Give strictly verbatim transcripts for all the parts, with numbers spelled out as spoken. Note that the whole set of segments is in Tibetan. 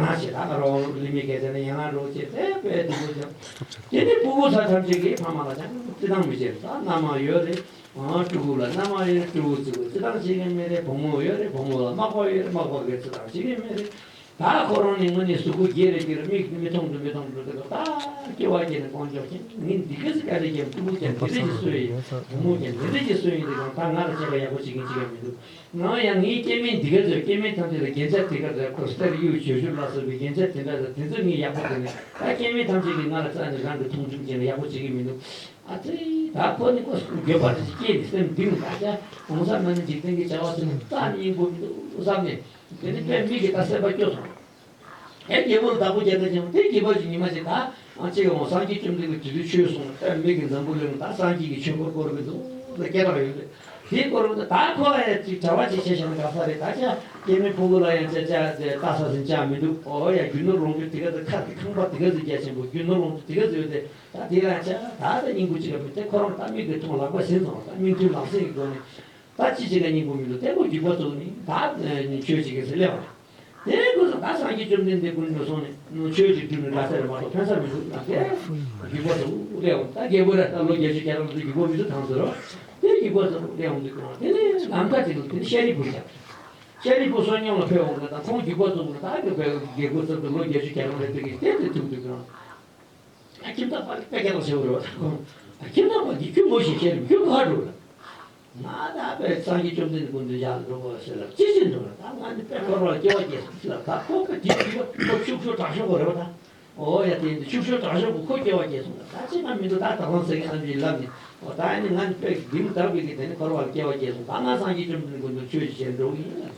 ང་ཞེ་ད་ག་རོགས་ལི་མི་སྐད་ཆ་ནི་ཡང་ང་རོགས་བྱེད་དེ་པས་དེ་ཚོ་ཀྱང་། དེ་ནི་ཕྲུ་གུ་ཚ་ཐམས་ཅད་ཀྱིས་ཕ་མ་ལ་ཅང་བརྩི་སྟངས་མི་བྱེད། ད་མནའ་མ་ཡོད་རེད། ཨང་ཕྲུ་གུ་ལ་མནའ་མ་ཡོད་རེད། ཕྲུ་གུ་བརྩི་དགོས་བརྩི་སྟངས་བྱེད་ཀྱི་མེད་རེད། བུ་མོ་ཡོད་རེད། བུ་མོ་ལ་མག་པ་ཡོད་རེད། མག་པ་གིས་བརྩི་སྟངས་བྱེད་ཀྱི་མེད་རེད། ད་ཁོ་རང་ནི་དངོས་གནས་གཟུགས་པོ་རྒྱས་རེད་རྒྱས་རེད། མིག་མི་མཐོང་དུ་མི་མཐོང་དུ་དེ་ལ་ད་སྐྱེ་བ་སྐྱེས་ནས་དཀོན་མཆོག་མཁྱེན། ངས་འདི་ག་ཟིག་ག་རེ་ཀྱང་ཕྲུ་གུ་ཀྱང་འདི་འདྲ་ཞིག་གསོས་ཡིན། བུ་མོ་ཀྱང་འདི་འདྲ་ཞིག་གསོས་ཡིན། དེ་གང་ད་ང་ལ་བྱས་པ་ཡག་པོ་བྱེད་ཀྱིན་བྱེད་ཀྱིན་མི་འདུག་ང་ཡང་ངའི་སྐྱེ་དམན་འདི་ག་ཚོས་སྐྱེ་དམན་ཐམས་ཅད་ལ་རྒྱན་ཆ་དེ་ག་ཚོས་ཁོ་སྟེར་གཡུ་བྱུ་ཞུ་ལ་སོགས་པའི་རྒྱན་ཆ་དེ་འདྲ་དང་དེ་ཚོ་ངས་ཡག་པོ་དེ་ནས་ད་སྐྱེ་དམན་ཐམས་ཅད་ཀྱིས་ང་ལ་རྩ་ནས་རང་གི་མཐོང་ཆུང་བྱས་ནས་ཡག་པོ་བྱེད་ཀྱི་མི་འདུག་ཨ་ཙི། ད་ཁོ་ནི་ཁོ་འགྱོད་པ་དེ་སྐྱེས་ནས་སེམས་གཏིང་ད་ཆ་གོང་ས་མ་ཎི་འཇིག་རྟེན་གྱི་བྱ་བ་ཟེར་ནས་རྩ་ནས་སྙིང་པོ་མི་འདུག་བསམ་ནས་དེ་ནི་དཔེ་མིག་གིས་ད་སེམས་པ་སྐྱོ་སོང་། ཨེ་རྒྱལ་པོ་ལ་བདག་པོ་རྒྱག་ན་ཅང་དེ་རྒྱལ་པོ་ཞིག་ཉི་མ་ཞིག་ད་ཨ་ཅེ་ག་འོང་སངས་རྒྱས་བཅོམ་ལྡན་གྱི་དུས་དུས་ཆོས་གསུངས་ད་མི་གི་འཛམ་བུ་གླིང་ད་སངས་རྒྱས་ཀྱི་ཆོས་འཁོར་བསྐོར་གི་འདུག་ད་སྐད་གྲགས་ཡོད་རེད། དེའི་སྐོར་ད་ད་ཁོ་ལ་ཡང་ཅིག་གྲྭ་པ་ཅིག་བྱས་བཞག་ན་དགའ་ས་རེད། ད་ཅག་སྐྱེ་དམན་ཕྲུ་གུ་ལ་ཡང་ཅག་ཅག་ཅག་ལྟ་ས་ཟིན་ཅག་མི་འདུག་ཨོ་ཡ་རྒྱུ་ནོར་ལོངས་སྤྱོད་དེ་ག་ཚོད་ཁ་གི་ཁང་པ་དེ་ག་ཚོད་རྒྱ་ཆེན་པོ་རྒྱུ་ནོར་ལོངས་སྤྱོད་དེ་ག་ཚོད་ཡོད་དེ་ད་དེ་ལ་ཅག་ད་ད་སྙིང་པོ་ཅིག་ག་མི་དེ་ཁོ་རང་ད་མིག་གི་མཐོང་ལག་པ་ཟིན་སོང་ད་མིག་མཐོང་ལག་ཟིན་གི་སྒོ་ནས་ད་ཅི་བྱེད་ག་སྙིང་པོ་མི་འདུག་དེ་ཁོ་རྒྱུག་པ་བཙུགས་ནས་ད་ཆོས་བྱེད་གི་ཟེར་སླེབས་པ་རེད། དེ་ཁོ་ཚོ་ད་སངས་རྒྱས་བཅོམ་ལྡན་འདས་ཀུན་ཏུ་སོང་ནས་ཆོས་ཀྱི་སྒྲུབ་ནས་ལ་སེར་མ་གཏོགས་ཕན་ས་མི་འདུག་ན་དེ་རྒྱུག་པ་ཚོ་སླེབས་འོང་ད་རྒྱལ་པོ་ར་ད་ལོ་བརྒྱད་ཅུ་གྱ་གྲངས་ཚོ་རྒྱུག་པ་མི་འདུག་ཐང་ཚོ་རོ། དེ་རྒྱུག་པ་ཚོ་སླེབས་འོང་དུས་ཀྱང་དེ་ནས་ལམ་ཁ་ཅིག་ལ་དེ་ནས་ཤཱ་རིའི་བུ་བཞག་ཤཱ་རིའི་བུ་བསོད་སྙོམས་ལ་ཕེབས་འོང་གི་ད་ཁོང་རྒྱུག་པ་ཚོ་ལ་ད་རྒྱུག་པའི་རྒྱལ་པོ་ཚོ་ལོ་བརྒྱད་ཅུ་གྱ་གྲངས་རེ་དེ་གི་དེ་དེ་ཐུག་དུས་ཀྱང་། ཁྱིམ་བདག་པ་དཔེ་སྐད་གྲགས་ཆེ་བོ་རེད་བ། ཁྱིམ་བདག་པ་གིས་ཁྱོད་ངོ་ཤེས་ཤེས་རེད་ཁྱོད་ཁ་འགྲོ་ལ། ང་ད་དཔེ་སངས་རྒྱས་བཅོམ་ལྡན་འདས་ཀུན་ཏུ་ཡར་འགྲོ་དགོས་ཟེར་ལ་ཅི་ཕྱིར་འགྲོ་ལ་ད་ང་ནི་དཔེ་འཁོར་བར་སྐྱེ་བ་སྐྱེས་སོང་ཟེར་ལ་ད་ཁོ་དཔེ་དེ་དུས་ཁོ་ཕྱུག་ཤོས་དྲག་ཤོས་ཁོ་རེད་བ་ད། ཨོ་ཡ་དེ་ཡིན་དུས་ཕྱུག་ཤོས་དྲག་ཤོས་ཁོ་ཁོ་སྐྱེ་བ་སྐྱེས་སོང་ད་ད་ཅི་ང་མི་འདུག་ད་ད་ལང་ཟེར་གི་ཨ་མྱེས་ལབ་ནས་ཨོ་ད་ཡིན་ནི་ང་ནི་དཔེ་འདིམ་དར་བའི་གི་དེ་ནི་འཁོར་བར་སྐྱེ་བ་སྐྱེས་སོང་ད་ང་སངས་རྒྱས་བཅོམ་ལྡན་འདས་ཀུན་ཏུ་ཆོས་ཅིག་བྱེད་འགྲོ་གི་ཡིན་ལ།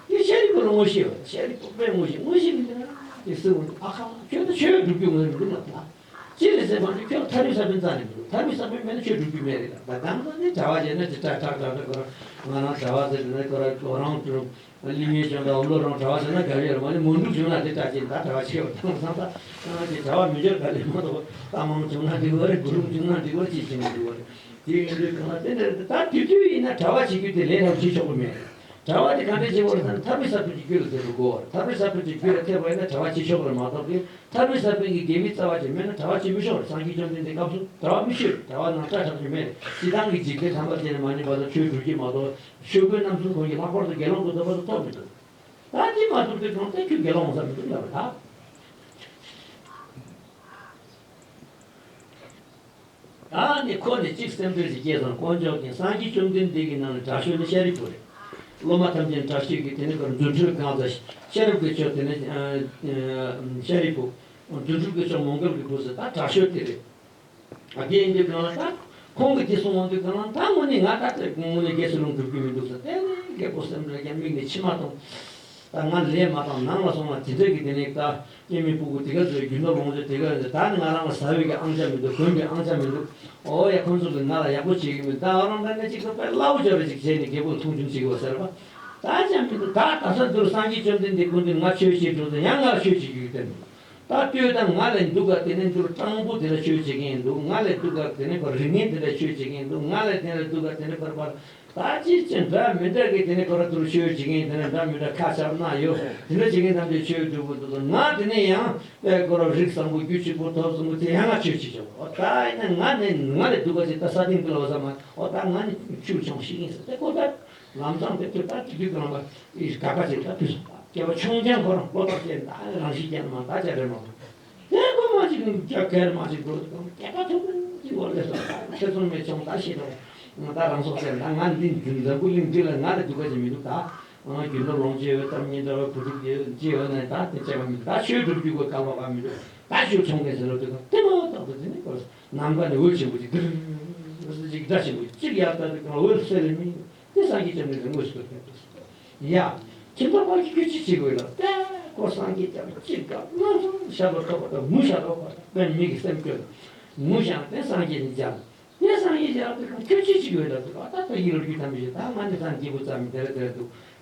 དེ་ཤཱ་རིའི་བུ་ལ་ངོ་ཤེས་པ་ཤཱ་རིའི་བུ་དཔེ་ངོ་ཤེས་ངོ་ཤེས་མི་འདུག་ན་དེ་སུ་ཨ་ཁ་ཁྱོད་ད་ཆོས་སྒྲུབ་རྒྱུ་ངོས་མི་འདུག་ལབ་ན། ཅི་རེད་ཟེར་བ་འདི་ཁྱོད་ཐར་པའི་ས་བོན་རྩ་ནས་མི་འདུག་ཐར་པའི་ས་བོན་མེད་ན་ཆོས་སྒྲུབ་རྒྱུ་མེད་རེད་ལ་ད་གང་ཟག་ནི་གྲྭ་བ་བྱས་ན་ཅི་ཁྲག་ཁྲག་ཁྲག་ཁྲག་ཁོ་རང་ང་རང་གྲྭ་བ་ཟེར་ན་ཁོ་རང་ཁོ་རང་ལུས་ངན་བྱུང་ད་འོམ་ལོ་རང་གྲྭ་བ་བྱས་ན་དགའ་ཡོད་རེད་མ་ནི་མོ་འབྲུག་བྱུང་ན་དེ་ལྟ་ཅི་ད་གྲྭ་བ་ཆེ་བ་དང་བསམ་ད་ཁོ་རང་གི་གྲྭ་བ་མི་འབྱོར་ག་ལས་མ་གཏོགས་ད་མང་བྱུང་ན་འགྲིག་བ་རེད་བུ་རུམ་བྱུང་ན་འགྲིག་བ་ཅི་བྱེད་མི་འགྲིག་བ་རེད། དེ་ཡིན་དུས་གང་ལ་དེ་འདྲ་ད་དུས་དུས་ཡིན་ན་གྲྭ་བ་བྱེད་རྒྱུ་དེ་ལས་སླ་བོ་བྱེད་ཆོག་གི་མེད། གྲྭ་བ་དེ་ག་འདྲ་བྱེད་དགོས་རེད་ཟེར་ན་ཐར་པའི་ས་བོན་གྱི་རྒྱུད་ལ་དེ་རུ་དགོས་པ་རེད། ཐར་པའི་ས་བོན་གྱི་རྒྱུད་ལ་ཐེབས་པ་ཡིན་ན་གྲྭ་བ་བྱེད་ཆོག་གི་རེད་མ་གཏོགས་ཀྱི་ཐར་པའི་ས་བོན་གྱི་དགེ་བའི་རྩ་བ་ཅིག་མེད་ན་གྲྭ་བ་བྱེད་མི་ཆོག་རེད། སངས་རྒྱས་བཅོམ་ལྡན་འདས་སྐབས་སུ་གྲྭ་བ་མི་ཤོད་རེད། གྲྭ་བ་ནང་ཁྲ་ཆགས་ཀྱི་མེད་རེད། སྤྱི་བཏང་གི་འཇིག་རྟེན་ཐམས་ཅད་ནས་མ་ཎི་བ་དང་ཆོས་སྒྲུབ་ཀྱི་མ་གཏོགས་ཆོས་གོས་རྣམ་གསུམ་གོན་གྱི་ལྷག་པར་དུ་དགེ་སློང་གི་སྡོམ་པ་དང་ཐོབ་མི་ཐུབ། ད་འདི་མ་ཐུབ་དུས་གང་ལྟར་ཁྱོད་དགེ་སློང་འོང་ས་མི་འདུག་ལབ་པ་ད། ཨ་ནི་ཁོ་ནི་གཅིག་སེམས་ཁྲལ་ཞིག་སྐྱེས་སོང་། དཀོན་མཆོག་གིས་སངས་རྒྱས་བཅོམ་ལྡན་འདས་ཀྱི་ནང་ནས་དྲག་ཤོས་ནི་ཤཱ་རིའི་བུ་རེད། སློབ་མ་ཐམས་ཅད་དྲག་ཤོས་ཀྱི་དེ་ནི་ཁོར་རྫུ་འཕྲུལ་གང་ཟག་ཤེས་རབ་ཀྱི་མཆོག་དེ་ནི་ཤཱ་རིའི་བུ། རྫུ་འཕྲུལ་གྱི་མཆོག་མོའུ་འགལ་གྱི་བུ་ཟེར་ད་དྲག་ཤོས་དེ་རེད། ཨ་དེ་ཡིན་དུས་གང་ལ་ད་ཁོང་གིས་དེ་གསུང་འོང་དུས་གང་ལ་ད་དངོས་གནས་ང་ད་ལྟ་དངོས་གནས་རྒྱལ་སྲིད་ལུང་སྒྲུབ་ཀྱི་མི་འདུག་ཟེར་དེ་ནི་རྒད་པོ་སེམས་ཁྲལ་རྒྱ་མིག་ནས་མཆི་མ་གཏོང་། ད་ང་ལས་མ་བཏང་ནང་ལ་སོང་ན་དེ་འདྲ་གི་དེ་ནས་ད་སྐྱེ་དམན་ཕྲུ་གུ་དེ་ག་ཚོའི་རྒྱུ་ནོར་ལོངས་སྤྱོད་དེ་ག་ད་ནི་ང་རང་ལ་ཟ་བའི་གི་ཨང་ཆ་མི་འདུག་གོན་པའི་ཨང་ཆ་མི་འདུག་ཨོ་ཡ་ཁོང་ཚོ་གིས་ང་ལ་ཡག་པོ་བྱེད་ཀྱི་མི་འདུག་ད་ཨོ་རང་ད་ནི་ཅིག་ཚོ་དཔེ་སླ་བོ་འཇོག་རེ་ཅིག་བྱས་ནས་རྒད་པོ་ལ་མཐོང་ཆུང་བྱེད་ཀྱི་ཡོད་ཟེར་བ། ད་ཅང་མི་འདུག་ད་ད་ས་འདིར་སངས་རྒྱས་བཅོམ་ལྡན་འདས་སྐུ་མདུན་ང་ཆོས་བྱེད་འགྲོ་ཟེར་ཡང་ང་ལ་ཆོས་བྱེད་ཀྱི་ཡོད་དམ། ད་ལྟོས་དང་ང་ལས་འདུག་ག་དེ་ནས་འདུག་སྤྲང་པོ་དེ་ལ་ཆོས་བྱེད་མཁན་འདུག་ང་ལས་འདུག་ག་དེ་ནས་ཁོ་རིགས་ངན་དེ་ལ་ཆོས་བྱེད་མཁན་འདུག་ང་ལས་དེ་ལ་འདུག་ག་དེ་ནས་ཁོ་ར་པར་ད་ཅི་ཅི་འདྲ་མི་འདྲ་གི་དེ་ནས་ཁོ་ར་དུ་ཆོས་བྱེད་མཁན་དེ་ནས་འདྲ་མི་འདྲ་ཁ་ཆག་ན་ཡོད་དེ་འདྲ་བྱེད་མཁན་ཐམས་ཅད་ཆོས་སྒྲུབ་པོ་འདུག་ང་དེ་ནས་ཡང་དཔེ་ཁོ་ར་རིགས་བཟང་པོ་རྒྱུ་གཅིག་པོ་ཐོབ་སོང་གི་དེ་ཡང་ང་ཆོས་བྱེད་ཆོག་ཨོ་ད་ཡིན་ན་ང་ནས་ང་ལས་སྡུག་པ་ཅིག་ད་ས་སྟེང་དུ་ལ་བ་ས་མ་ཨོ་ད་ང་ནི་ཆུ་ཆུང་ཞིག་ཡིན་ཟེར་དེ་ཁོ་ད། ལམ་སང་དེ་དུས་ད་དེ་དུས་གང་ལ་ཨིས་དགག་པ་ཅིག་ད་དུས་སུ་སྐྱེ་བ་ཆུང་ཆུང་ཁོ་རང་བློ་ཐག་ཅན་ད་རང་ཤི་ཅན་མ་ད་ཅ་རེ་མ་དེ་ཁོ་མ་ཅིག་རྒྱ་གར་མ་ཅིག་འགྲོ་དང་སྐྱེ་བ་ཐུབ་ཀྱི་བར་ལས་སོ་ད་ཆེ་ཚོང་མེད་ཆུང་ད་ཤི་དང་ད་རང་སོགས་ཅན་ད་ང་འདི་འཛམ་བུ་གླིང་འདི་ལ་ང་ལས་སྡུག་པ་ཅིག་མི་འདུག་ད་རྒྱུ་ནོར་ལོངས་སྤྱོད་ཡོད་གཏམ་སྙན་གྲགས་ཡོད་བུ་ཕྲུག་ཡོད་ཅི་ཡོད་ནས་ད་དེ་ཅེ་ག་མི་འདུག་ད་ཆོས་སྒྲུབ་རྒྱུ་གོ་སྐལ་བ་ག་མི་འདུག་ད་ཆོས་ཆུང་གས་ཟེར་ལོ་དུས་ད་དེ་མ་ཐག་ཏུ་དེ་ནི་གོ་ནམ་མཁའ་ནས་འོད་ཆེན་པོ་ཅིག་དིར་ཅིག་སྒྲ་ཆེན་པོ་ཅིག་ཡར་ལྟ་དུས་གང་འོད་གསལ་ལས་མི། དེ་སངས་རྒྱས་བཅོམ་ལྡན་འདས་དངོས་སུ་ཐོན་ཡ། ཁྱིམ་ཚང་པ་གིས་ཁྱོད་ཅི་བྱེད་དགོས་ལ་ཏེ་ཁོ་སངས་རྒྱས་ཀྱང་ཅི་དགའ་ན་ཤ་ལོ་ཐོག་པ་དང་ངུ་ཤ་ལོ་པ་དང་དཔེ་མི་གི་སེམས་སྐྱོ་ན་ངུ་ཤ་དེ་སངས་རྒྱས་ནི་ཇག་དེ་སངས་རྒྱས་ཇག་དེ་ཁོ་ཁྱོད་ཅི་བྱེད་དགོས་ལ་དེ་ཨ་ད་ད་ཡིད་ལ་རྒྱུ་ཐམས་ཅད་ད་ང་ནི་སངས་རྒྱས་པོ་ཙམ་དེ་རེད་དེ་རེད་འདུག་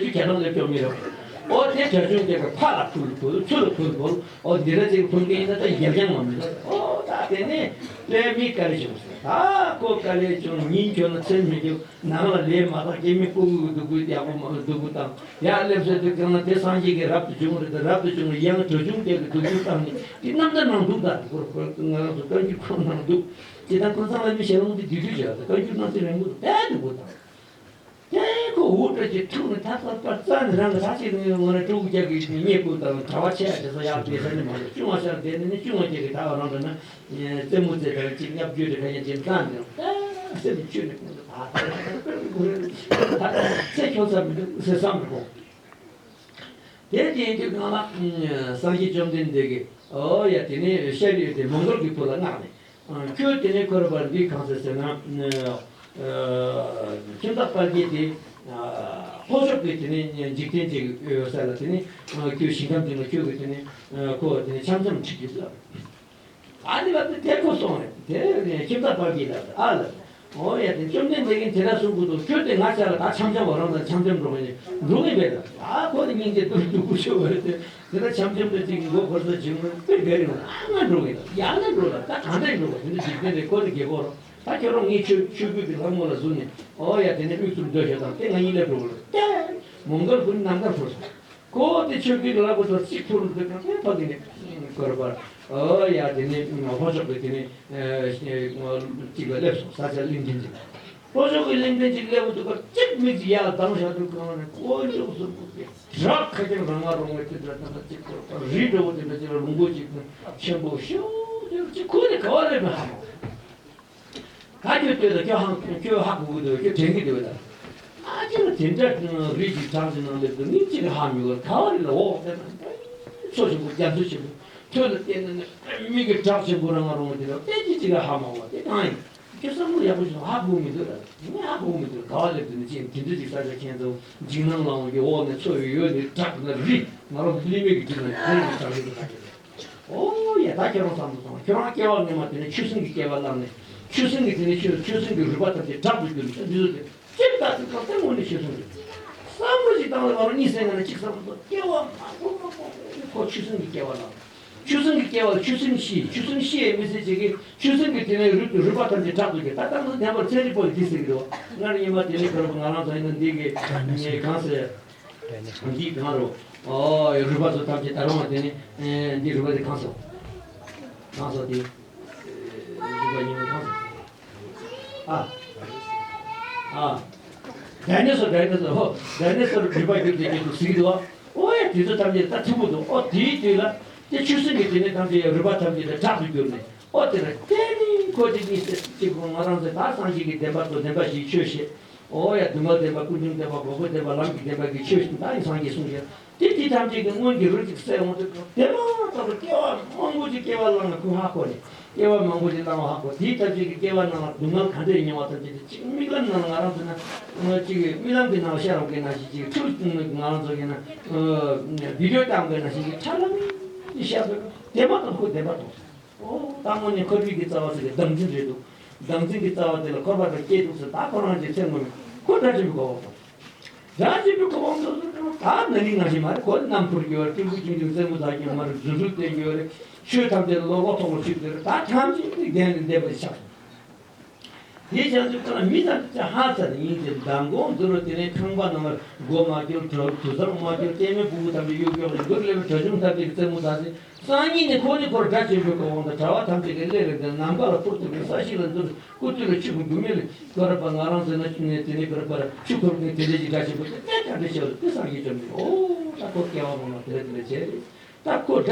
ཆུ་གྱ་གྲམ་ལས་སྐྱོབ་མི་རོགས། ཨོ་དེ་གྲྭ་ཆུང་དེ་ག་ཕ་ལ་ཕུལ་ཕུལ་ཚུ་ལ་ཕུལ་ཕུལ། ཨོ་འདི་འདྲ་ཅིག་ཕུལ་མཁན་ཡིན་ན་ད་རྒྱལ་རྐྱང་མ་མི་འདུག་ཨོ་ད་དེ་ནས་དཔེ་མི་དཀའ་ལས་བྱུང་ཟེར། ད་ཁོ་དཀའ་ལས་བྱུང་ཉིན་འཁྱོལ་ན་ཚེ་མི་འཁྱོལ། ནང་ལ་ལས་མ་དག་སྐྱེ་མི་སྤུ་གུ་སྡུག་པོ་ཡག་པོ་མ་སྡུག་པོ་བཏང་། ཡར་སླེབས་ས་དེ་གང་ལ་དེ་སངས་རྒྱས་ཀྱི་རབ་ཏུ་བྱུང་རེད། དེ་རབ་ཏུ་བྱུང་བའི་ཡང་གྲྭ་ཆུང་དེ་གི་སྡུག་པོ་བཏང་ནས་དེ་རྣམ་ཐར་ནང་འདུག་ད་དེ་ཁོ་ཁོ་ང་རང་ཚོ་བཀའ་འགྱུར་ཁོ་ནང་འདུག་དེ་ད་ཀུན་བཟང་བླ་མའི་ཞལ་ལུང་དེ་བསྡུས་བསྡུས་བྱས་ད་བཀའ་འགྱུར་ནང་དེ་རིང་པོ་དཔེ་སྡུག་པོ་བཏང་། དེ་ཁོ་འུ་སྤྲོད་ཀྱི་ཐུག་ནས་ད་ད་པར་རྩ་ནས་རང་གི་ད་ཅིག་ནས་ངོ་ནས་སྤྲུལ་སྐུ་རྒྱལ་གྱི་བརྙས་བཀོད་དང་གྲྭ་བ་ཆེ་ཡ་དེ་ཚོ་ཡག་བསྡད་ས་ནས་མ་གཏོགས་ཆུང་བ་ཤར་བསྡད་ནས་ནི་ཆུང་བ་ཅིག་གི་ད་བ་རང་འདྲ་ན། རྩེད་མོ་རྩེ་དང་གཅིག་བརྙས་བཅོས་དེ་ག་ཡང་བྱེད་མཚམས་འདིར་ད་སེམས་ཆོས་ནི་ཀུན་ཏུ་ད་ད་ད་ཚེ་ཁྱོད་ཚ་མི་འདུག་ཟེར་བསམ་མི་དགོས། དེ་དེའི་དུས་གང་ལ་སངས་རྒྱས་བཅོམ་ལྡན་འདས་ཀྱིས་ཨོ་ཡ་དེ་ནས་ཤཱ་རིའི་དེ་མོའུ་འགལ་གྱི་བུ་ལ་མངགས་ནས་ཁྱོད་དེ་ནས་ཁོ་ར་བར་འདི་གང་ཟེར་ཟེར་ན་ཁྱིམ་བདག་དཔལ་དགྱེས་དེ་ལྷོ་ཕྱོགས་ཀྱི་དེ་ནས་འཇིག་རྟེན་ཅིག་ཡོད་ས་ལ་དེ་ནས་ཁྱོད་ཞིང་ཁམས་དེ་ལ་ཁྱོད་ཀྱི་དེ་ནས་ཁོ་དེ་ནས་འཆམ་འཆམ་ཁྲིད་ཀྱི་ལ། ཨ་ནི་ལབ་དུས་དེ་ཁོ་སོང་རེད། དེ་ནས་ཁྱིམ་བདག་དཔལ་གྱིས་ལབ་དུས་ཨ་ལབ། ཨོ་ཡ་དེ་བཅོམ་ལྡན་འདས་ཀྱིས་དེ་འདྲ་གསུང་གི་འདུག་ཁྱོད་དེ་ང་ཆ་ལ་ད་འཆམ་འཆམ་བ་རང་དང་འཆམ་འཆམ་འགྲོ་མཁན་འགྲོ་ངེས་མེད་ལ། ཨ་ཁོ་དེ་སྙིང་རྗེ་སྡུག་སྡུག་པོ་ཤོར་བ་རེད་དེ། དེ་འདྲ་འཆམ་འཆམ་དེ་ཅིག་མགོ་འཁོར་ས་བྱུང་ན་དཔེ་དགའ་རེད་ལ། ཨ་ང་འགྲོ་ངེས་ལ་ཡང་ན་འགྲོ་ལ་ད་གང་འདྲ་འགྲོ་བ་དེ་འདྲ་འཇིག་རྟེན་རེད། ཁོ་དེ་རྒྱལ་ཁོག་རོགས་ད་ཁྱོད་རང་ངའི་ཆོས་ཆོས་གོས་ཀྱི་ལྷ་མོ་ལ་བཟུང་ནས་ཨོ་ཡ་དེ་ནས་དབུས་སུ་སྡོད་ཤོག་དང་དེ་ང་གཉིས་ལས་འགྲོ་གི་ལ་དེ། མོང་སྒར་ཁུལ་ནས་རྣམ་དཀར་འཕུར་སོང་། ཁོ་དེ་ཆོས་སྐྱིད་ལ་བུ་ཚོ་གཅིག་འཕུར་འདུག་ན་ཕ་གི་ནས་ཁོར་པར་ཨོ་ཡ་དེ་ནས་ལྷོ་ཕྱོགས་ཀྱི་དེ་ནས་གཅིག་ལ་སླེབས་སོང་། ས་ཆ་གླིང་ཕྲན་གཅིག་ལྷོ་ཕྱོགས་ཀྱི་གླིང་ཕྲན་གཅིག་སླེབས་འདུག་ག་གཅིག་མིག་གཅིག་ཡར་ལྡང་བཞག་འདུག་གང་ནས་ཀོ་ལྕོག་གསུམ་པོ་དེ་བྲག་ཁ་རྐྱང་རང་ང་རང་བའི་དེ་འདྲ་ད་ལྟ་གཅིག་ཁོར་པར་རི་འདྲ་བོ་དེ་འདྲ་གཅིག་ལ་ལུང་པོ་གཅིག་ཆེན་པོ་ཤོག་ཅིག་ཁོ་ནས་ག་བ་སླེབས་ན་ཧ་མ་གོ། ད་ཁྱོད་ལྟོས་དང་ཁྱོད་ཧང་ཁྱོད་ཧ་གོ་གི་འདུག་ཁྱོད་དྲན་གི་འདུག་ད། ཨ་ཅེ་ལ་དེ་འདྲ་རིགས་ཀྱི་གྲངས་ཀྱི་ནང་སླེབས་འདུག་ངས་ཅི་གི་ཧ་མི་གོ་ག་བ་རེད་ལ། འོ་དེ་ན་མཚོ་ཆེན་པོ་རྒྱ་མཚོ་ཆེན་པོ་ཐོད་ལ་བལྟས་ན་ནི་མིག་གི་བྲག་ཆེན་པོ་རང་ང་རང་དེ་ལ་བལྟས་ཅི་ཅི་ག་ཧ་མ་གོ་དེ་གང་ཡིན། ཁྱོད་བསམ་བློ་ཡག་པོ་ཞིག་ཧ་གོ་མི་འདུག་ལ། ངས་ཧ་གོ་མི་འདུག་ག་བ་སླེབས་འདུག་ནི་ཅེས་དེ་འདྲ་ཅིག་ས་ཆ་མཁྱེན་ཚོ་འཇིགས་སྣང་ལངས་ཀྱི་འོག་ནས་མཚོ་ཡོད་ཡོད་ནི་བྲག་ན་རི་ང་རང་གླིང་མེད་ཀྱི་དུས་ན་ཁོང་གི་བྲག་རི་དུ་ད་ཁྱེད་ཨོ་ཡ་ད་ཁྱེད་རང་བསམ་བློ་གཏོང་། ཁྱོད་རང་སྐྱེ་བ་སྔོན་མ་དེ་ནས་ཆོས་སེམས་ཀྱི་སྐྱེ་བ་བླངས་ནས་ཆོས་སེམས་ཀྱི་དེ་ནས་ཆོས་ཆོས་སེམས་ཀྱི་རུས་པ་ཐམས་ཅད་བྲག་ཏུ་གྱུར་ནས་འདི་ཚོ་དེ་ཅིག་ལྟ་ཚུལ་ཁོ་ཏེ་དངོས་གནས་ཆོས་སེམས་རེད། བསམ་བློ་ཞིག་བཏང་ལ་ང་རང་གཉིད་སད་ན་ན་ཅིག་བསམ་བློ་སྐྱེ་བ་མང་པོ་མང་པོ་ཁོ་ཆོས་སེམས་ཀྱི་སྐྱེ་བ་བླངས། ཆོས་སེམས་ཀྱི་སྐྱེ་བ་ལ་ཆོས་སེམས་ཤི། ཆོས་སེམས་ཤི་ཡས་མི་ཚེ་གཅིག་གི་ཆོས་སེམས་ཀྱི་དེ་ནས་རུས་རུས་པ་ཐམས་ཅད་བྲག་ཏུ་གྱུར། ད་ལྟ་ཚོ་བདེན་པར་ཚན་རིག་པ་ལ་འདི་ཟེར་གི་འདུག་སྔར་ཉི་མ་དེ་ནས་ཁོ་རང་ང་རང་ཚོ་ཡིན་ན་འདི་གི་གང་ཟེར། འདི་གང་རུ། ཨོ་རུས་པ་ཚོ་ཐམས་ཅད་ད་རུང་དེ་ནི་འདི་རུས་པ་དེ་གང་སོ། གང་སོ་དེ། རུས་པ་ཉིན་མོ་གང་སོ། ཨ། ཨ། ཌའི་ནོ་སོར་ཌའི་ནོ་སོར་ཧོ་ཌའི་ནོ་སོར་རུས་པ་གྱུར་ཏེ་སྐྱེ་འདུག་ཟེར་གྱི་འདུག་ཨོ་ཡ་དེ་ཚོ་ཐམས་ཅད་ད་ཐུབ་པོ་འདུག་ཨོ་དེའི་དུས་ལ་དེ་ཆུ་སྲིན་གྱི་དེ་ནི་ཐམས་ཅད་རུས་པ་ཐམས་ཅད་དེ་དྲག་ཏུ་གྱུར་ནས་ཨོ་དེ་ལ་དེ་ནི་ཁོ་དེ་གཉིས་སེ་གཅིག་པོ་ང་རང་ཚོ་ད་སངས་རྒྱས་ཀྱི་བདེན་པ་དང་བདེན་པ་བཞིའི་ཆོས་བཤད། ཨོ་ཡ་སྡུག་བསྔལ་བདེན་པ་ཀུན་འབྱུང་བདེན་པ་འགོག་པའི་བདེན་པ་ལམ་གྱི་བདེན་པ་གི་ཆོས་ཤིག་ད་ཡིན་སངས་རྒྱས་གསུངས་ཤིང་དེ་དེ་ཐམས་ཅད་ཀྱི་སྔོན་གྱི་རོ་གཅིག་གསལ་འོང་དུས་དེ་མ་ཐག་ཏུ་སྐྱེ་བ་མང་པོ་ཅིག་སྐྱེ་བ་བླངས་ནས་ཁོ་ཧ་གོ་ནས་སྐྱེ་བ་མང་པོ་ཅིག་བླངས་བ་ཧ་གོ། དེའི་ཐམས་ཅད་ཀྱི་སྐྱེ་བ་ནང་ལ་སྡུག་བསྔལ་ག་འདྲས་མྱོང་བ་ཐམས་ཅད་དེ་གཅིག་རྨི་ལམ་ནང་ལ་ང་རང་ཚོ་ན་གཅིག་རྨི་ལམ་གྱི་ནང་ལ་ཤ་རོགས་ཀྱི་ནང་བཞིན་གཅིག་ཁྲུ་ང་རང་ཚོ་གི་ན་བི་ཌིའོ་བཏང་གི་ནང་བཞིན་གྱི་ཁྲ་ལམ་གྱི་ཤ་ཚོ་དེ་མ་ཐག་ཁོ་བདེན་པ་མཐོང་སོང་། ཨོ། ད་དངོས་གནས་འཁོར་བའི་གི་རྩ་བ་ཟེར་གི་བདག་འཛིན་རེད་འདུག་བདག་འཛིན་གྱི་རྩ་བ་དེ་ལ་འཁོར་བ་དང་སྐྱེས་འདུག་ཟེར་ད་ཁོ་རང་གི་ཚེ་སྔོན་མ་ཁོ་དགྲ་བཅོམ་པའི་གོ་འཕང་ཐོབ། དགྲ་བཅོམ་པའི་གོ་འཕང་ཐོབ་ཟེར་ད་ན་ནིང་ནང་བཞིན་མ་རེད། ཁོ་རྣམ་འཕུར་གྱི་ཡོད་རེད། སྤྲིན་ཕུང་ཆུང་ཆུང་རྩེད་མོ་རྩེ་གི་མ་རེད། རྫུ་འཕྲུལ་བསྟན་གྱི་ཡོད་རེད། ཆོས་ཐམས་ཅད་ལོ་ལོ་ཐོག་ལ་ཆུད་ཟེར་ད་ཐམས་ཅད་ནི་བདེན་ནི་བདེན་པ་ཆགས་སོང་། དེའི་ཕྱག་མཛོད་ཁོ་ན་མི་རྣམས་ཀྱི་ཧ་ཚ་ནས་ཡིན་ཏེ་མདང་དགོང་དུ་རུ་དེ་ནས་ཁང་པ་ནང་ལ་སྒོ་མ་སྒྱུར་དུར་དུར་ཚང་མ་སྒྱུར་ལྟད་མོའི་ཕྲུ་གུ་ཐམས་ཅད་གཡུག་གཡོག་ལ་འགུར་ལེ་བའི་དྲ་ཆུང་ཐམས་ཅད་ཀྱི་རྩེད་མོ་ད་ཟེར་སང་ཉིན་ནས་ཁོ་ནི་ཁོར་དགྲ་བཅོམ་པའི་གོ་འཕང་དང་གྲྭ་བ་ཐམས་ཅད་ཀྱི་སླེ་རེ་དང་ནམ་མཁའ་ལ་འཕུར་ཐུབ་པའི་ས་གཞི་ལ་འཛུལ་སྐུ་དུས་ལ་ཆུ་ཁོལ་འགུལ་མེད་ལ་གོ་ར་པ་ང་རང་ཚོ་ན་ཆུ་ནས་དེ་ནས་གོ་ར་པ་ཆུ་ཁོལ་མཁན་དེ་འདྲ་ཞིག་དགྲ་བཅོམ་པ་དེ་དེ་ག་འདྲ་ཞིག་ལ་དེ་སངས་རྒྱས་བཅོམ་ནས་ཨོ་ད་ཁོ་སྐྱེ་བ་མང་མ་དེ་རེ་དེ་རེ་བྱས་རེད། ད་ཁོ་དགྲ་